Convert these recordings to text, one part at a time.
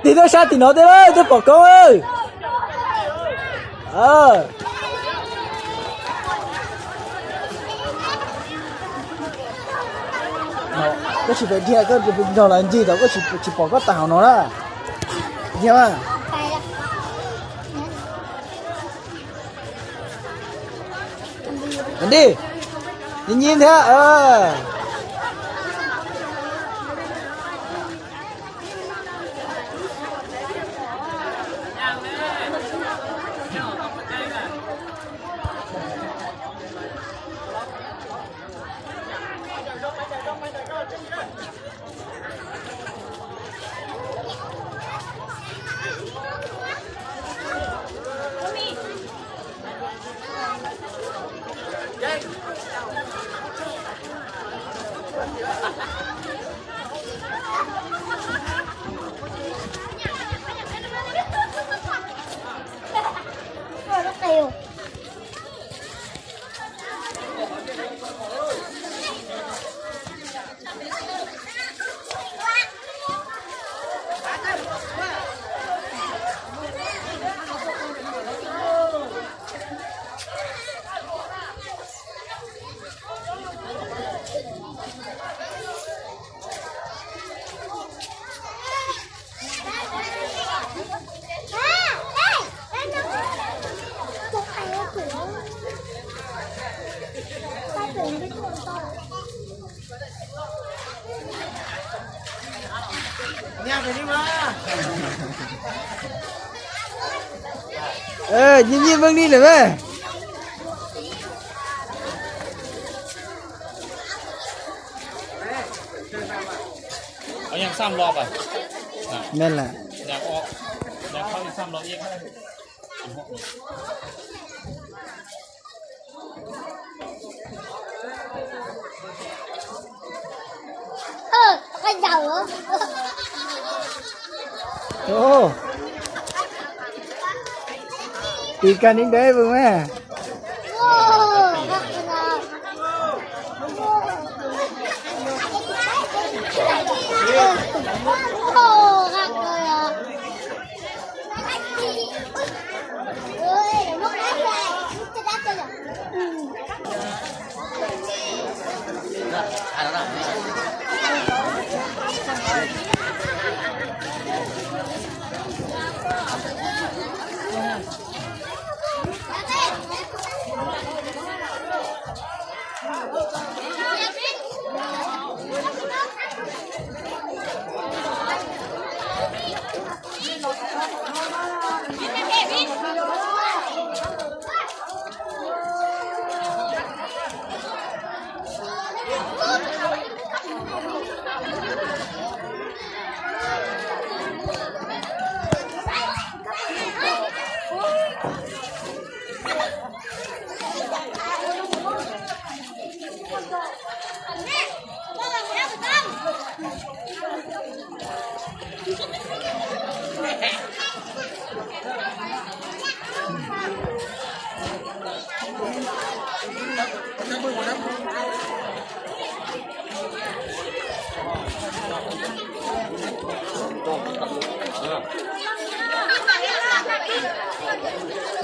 Tim tuaj sab tim no thiab, twb pom koob. Koj tsis pais dhia, koj nrog lawv ncig tau, koj tsis pom koj tag hauv no na. Dhia mas. Dim, dim, dim thiab. Nyiaj nyiaj meej li lawm mas. Tiv kag nib ntev vws me.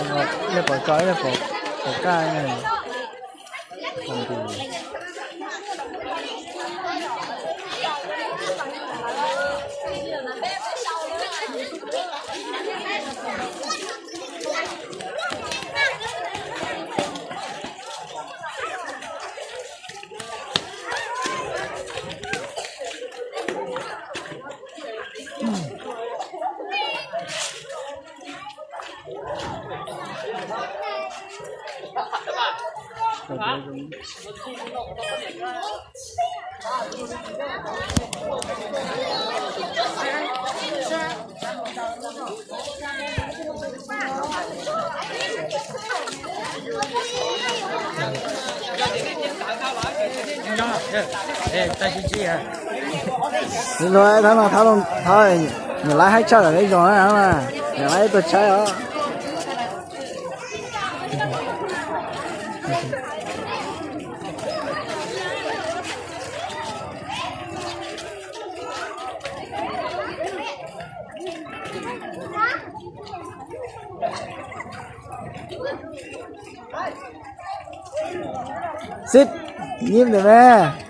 Ib leeg pom tso, ib leeg pom kaj. Thab no, thab, niam lawv haib tshaj lawm ib zaug na, niam lawv tuaj tshaib os. Xib, nyib ntawm me.